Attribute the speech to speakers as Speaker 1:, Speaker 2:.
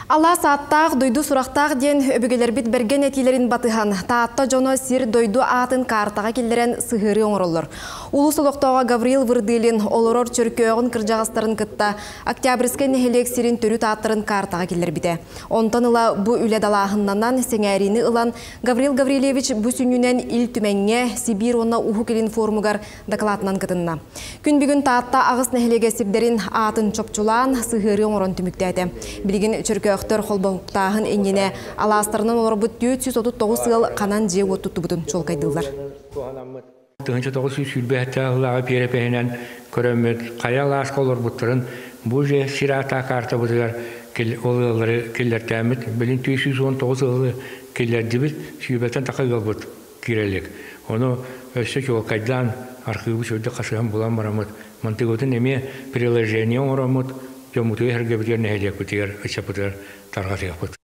Speaker 1: Алаас ааттаах, дойду сурахтаах диэн өбүгэлэрбит бэргэн этиилэрин батыһан, Таатта дьоно сир-дойду аатын каартаҕа киллэрэн сыһыарыы оҥороллор. Улуус олохтооҕо Гаврил Вырдылин олорор Чөркөөҕүн кырдьаҕастарын кытта Октябрьскай нэһилиэк сирин төрүт ааттарын каартаҕа киллэрбитэ. Онтон ыла бу үлэ далааһыннанан, сэҥээриини ылан, Гаврил Гаврильевич бу сүнньүнэн Ил Түмэҥҥэ, Сибиир уонна Уһук Илин форумугар дакылаатынан кытынна. Күн бүгүн Таатта аҕыс нэһилиэгэ сирдэрин аатын чопчулаан, сыһыарыы оҥорон түмүктээтэ. Билигин Чөркөөхтөр холбоһуктааһын иннинэ алаастарынан олорбут 439 ыал ханан дьиэ-уот туттубутун чуолкайдыыллар.
Speaker 2: 1927 сыллааҕы биэрэпэһинэн көрөммүт, хайа алааска олорбуттарын бу же сир аата каартабытыгар ол ыаллары киллэртээммит, билин 419 ыалы киллэрдибит, сүүбэттэн таха ыалбыт киирэ илик. Ону өссө чуолкайдаан архыыбы сүрдүк хасыһан булан бараммыт, мантыгыбытын эмиэ приложение оҥороммут, дьоммутугар-сэргэбитигэр, нэһилиэкпитигэр, ыччаппытыгар тарҕатыахпыт.